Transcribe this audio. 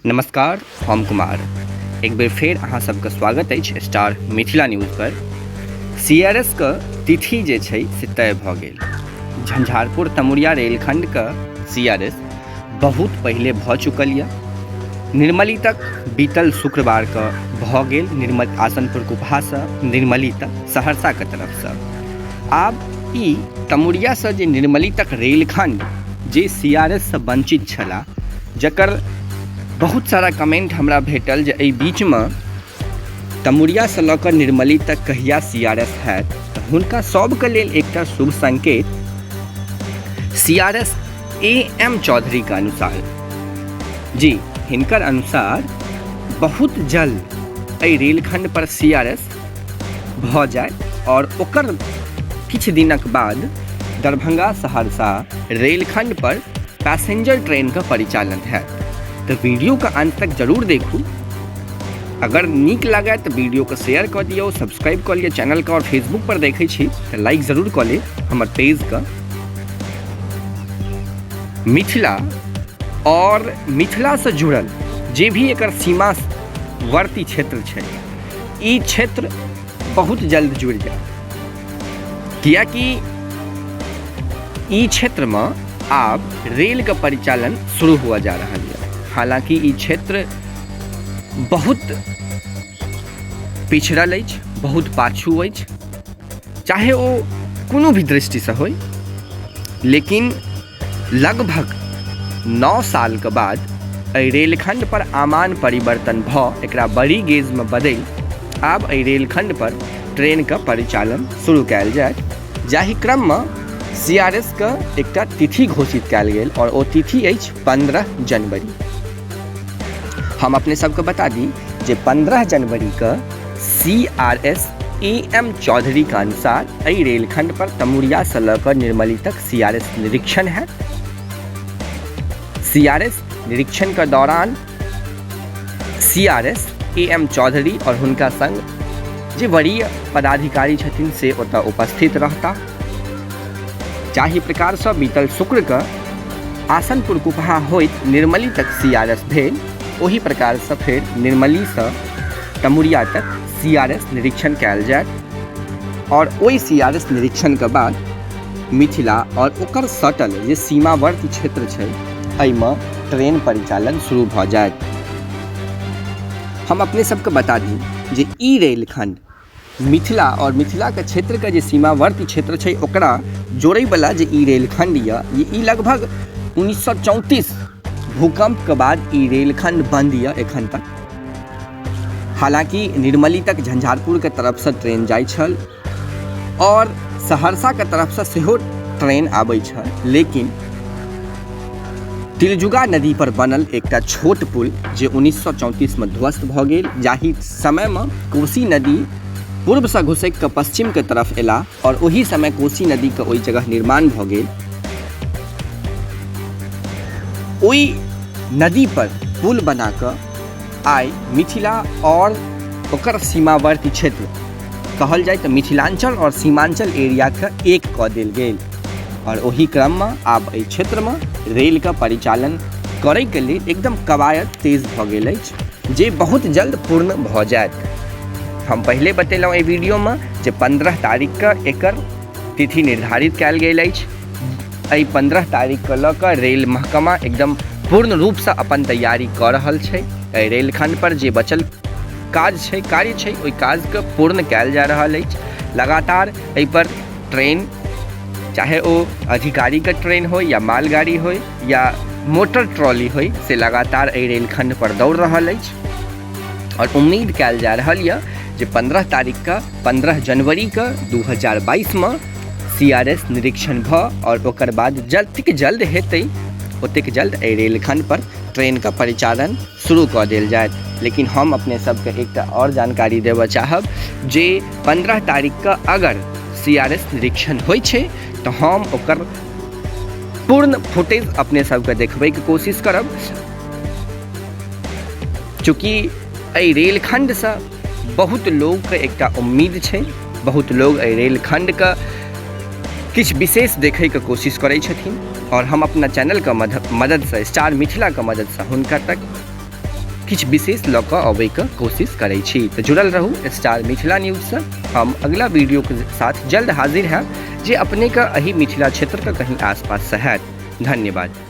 नमस्कार, हम कुमार एक बेर फेर अहाँ सबके स्वागत अछि स्टार मिथिला न्यूज पर। सी आर एस के तिथि जे छै से तय भऽ गेल। झंझारपुर तमुरिया रेलखंड के सी आर एस बहुत पहिले भऽ चुकल यऽ। निर्मली तक बीतल शुक्रवार के भऽ गेल, निर्मल आसनपुर कुपहासँ निर्मली तक सहरसा के तरफसँ। आब ई तमुरियासँ जे निर्मली तक रेलखंड जे सी आर एस सँ वंचित छलाह, जकर बहुत सारा कमेंट हमरा भेटल जे एहि बीचमे तमुरियासँ लऽ कऽ निर्मली तक कहिया सी आर एस हैत, तऽ हुनका सभके लेल एकटा शुभ संकेत C R S A M चौधरीके अनुसार, जी हिनकर अनुसार बहुत जल्द एहि रेलखंड पर सी आर एस भऽ जायत आओर ओकर किछु दिनक बाद दरभंगा सहरसा रेलखंड पर पैसेंजर ट्रेन के परिचालन हैत। तऽ वीडियो के अंत तक जरूर देखू। अगर नीक लागै तऽ वीडियो के शेयर कऽ दियौ, सब्सक्राइब कऽ लिअ चैनल के, और फेसबुक पर देखै छी तऽ लाइक जरूर कऽ लेब हमर पेज के। मिथिला और मिथिला से जुड़ल जे भी एकर सीमावर्ती क्षेत्र छै, ई क्षेत्र बहुत जल्द जुड़ि जायत, कियाकि ई क्षेत्रमे आब रेलके परिचालन शुरू हुअ जा रहल यऽ। हालाँकि ई क्षेत्र बहुत पिछड़ल अछि, बहुत पाछू अछि, चाहे ओ कोनो भी दृष्टिसँ होइ, लेकिन लगभग 9 सालके बाद एहि रेलखण्ड पर आमान परिवर्तन भऽ एकरा बड़ी गेजमे बदलि आब एहि रेलखण्ड पर ट्रेनके परिचालन शुरू कयल जायत, जाहि क्रममे सी आर एस के एकटा तिथि घोषित कयल गेल आओर ओ तिथि अछि 15 जनवरी। हम अपने सबके बता दी जे 15 जनवरीके C R S A M चौधरीके अनुसार एहि रेलखण्ड पर तमुरियासँ लऽ कऽ निर्मली तक सी आर एस निरीक्षण हैत। सी आर एस निरीक्षणके दौरान C R S A M Chaudhary आओर हुनका संग जे वरीय पदाधिकारी छथिन से ओतऽ उपस्थित रहता। जाहि प्रकारसँ बीतल शुक्रके आसनपुर कुपहा होइत निर्मली तक सी आर एस भेल, ओहि प्रकारसँ फेर निर्मलीसँ तमुरिया तक सी आर एस निरीक्षण कयल जायत आओर ओहि सी आर एस निरीक्षणके बाद मिथिला आओर ओकर सटल जे सीमावर्ती क्षेत्र छै एहिमे ट्रेन परिचालन शुरू भऽ जायत। हम अपने सबके बता दी जे ई रेलखण्ड मिथिला आओर मिथिलाके क्षेत्रके जे सीमावर्ती क्षेत्र छै ओकरा जोड़ैवला जे ई रेलखण्ड यऽ, ई लगभग 1934 भूकम्पके बाद ई रेलखण्ड बन्द यऽ एखन तक। हालाँकि निर्मली तक झंझारपुरके तरफसँ ट्रेन जाइ छल आओर सहरसाके तरफसँ सेहो ट्रेन आबै छल, लेकिन तिलजुगा नदी पर बनल एकटा छोट पुल जे 1934 मे ध्वस्त भऽ गेल, जाहि समयमे कोसी नदी पूर्वसँ घुसकि कऽ पश्चिमके तरफ एला आओर ओहि समय कोसी नदीके ओहि जगह निर्माण भऽ गेल, ओहि नदी पर पुल बना कऽ आइ मिथिला आओर ओकर सीमावर्ती क्षेत्र कहल जाय तऽ मिथिलाञ्चल आओर सीमाञ्चल एरियाके एक कऽ देल गेल आओर ओहि क्रममे आब एहि क्षेत्रमे रेलके परिचालन करैके लेल एकदम कवायद तेज भऽ गेल अछि जे बहुत जल्द पूर्ण भऽ जायत। हम पहिले बतेलहुँ एहि वीडियोमे जे 15 तारीखके एकर तिथि निर्धारित कयल गेल अछि। एहि 15 तारीखके लऽ कऽ रेल महकमा एकदम पूर्ण रूपसँ अपन तैयारी कऽ रहल छै। एहि रेलखण्ड पर जे बचल काज छै, कार्य छै, ओहि काजके पूर्ण कयल जा रहल अछि। लगातार एहिपर ट्रेन, चाहे ओ अधिकारीके ट्रेन होइ या मालगाड़ी होइ या मोटर ट्रॉली होइ, से लगातार एहि रेलखण्ड पर दौड़ रहल अछि आओर उम्मीद कयल जा रहल यऽ जे 15 तारीखके 15 जनवरीके 2022 मे सी आर एस निरीक्षण भऽ आओर ओकर बाद जतेक जल्द हेतै ओतेक जल्द एहि रेलखण्ड पर ट्रेनके परिचालन शुरू कऽ देल जायत। लेकिन हम अपने सबके एकटा आओर जानकारी देबऽ चाहब जे 15 तारीखके अगर सी आर एस निरीक्षण होइ छै तऽ हम ओकर पूर्ण फुटेज अपने सबके देखबैके कोशिश करब। चूँकि एहि रेलखण्डसँ बहुत लोकके एकटा उम्मीद छै, बहुत लोग एहि रेलखण्डके किछु विशेष देखैके कोशिश करै छथिन आओर हम अपना चैनलके मददसँ, स्टार मिथिलाके मददसँ हुनका तक किछु विशेष लऽ कऽ अबैके कोशिश करै छी। तऽ जुड़ल रहू स्टार मिथिला न्यूजसँ। हम अगिला वीडियोके साथ जल्द हाजिर हैब जे अपनेके एहि मिथिला क्षेत्रके कहीं आसपाससँ हैत। धन्यवाद।